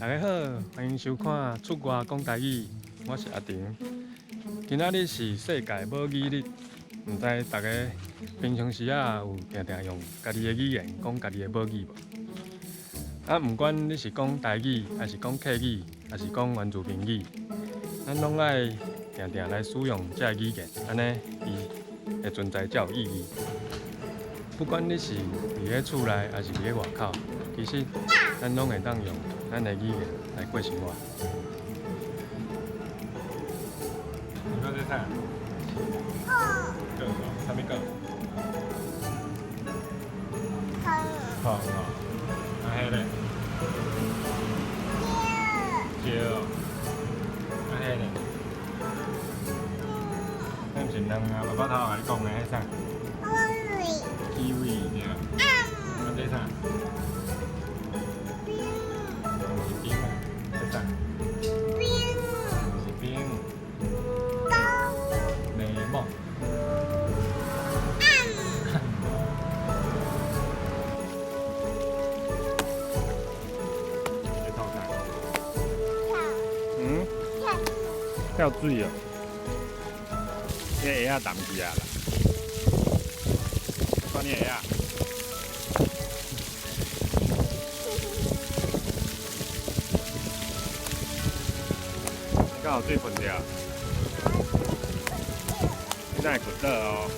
大家好，歡迎收看《出外講台語》，我是阿成。今仔日是世界母語日，毋知大家平常時仔有定定用家己的語言講家己的母語無？啊，毋管你是講台語，抑是講客語，抑是講原住民語，咱攏愛定定來使用這个語言，按呢伊的存在才有意義。不管你是佇咧厝內，抑是佇咧外口，其實咱攏會當用咱的語言來過生活。你講這啥？果，啥物果？糖哦。啊，彼咧？蕉。啊，彼咧？彼毋是卵啊！爸爸頭共你講的彼啥？キウイ對。啊，這啥？毋是冰啊，這啥？毋是冰。檸檬。你創啥？嗯？跳水哦。這鞋仔澹去啊啦。看你鞋仔。你敢有水噴著？你哪會睏倒哦？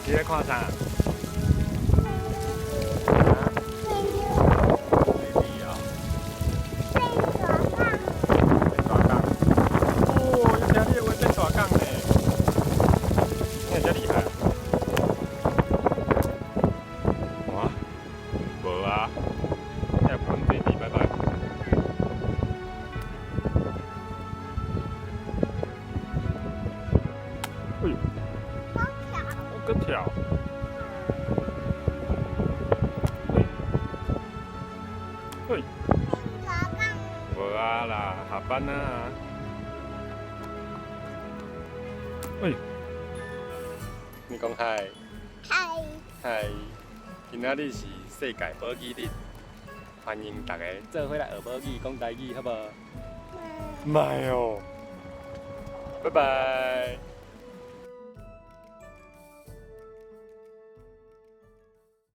你咧看啥？啊？Baby 哦。變大港。哦，伊聽你的話變大港呢。你會遮厲害？哇？無啊。你也噴水滴，拜拜。哎呦！閣跳。嘿。嘿。無啊啦，下班啊。哎呦！你講嗨。嗨。嗨。今仔日是世界母語日，歡迎大家做伙來學母語、講台語，好無？袂哦。拜拜。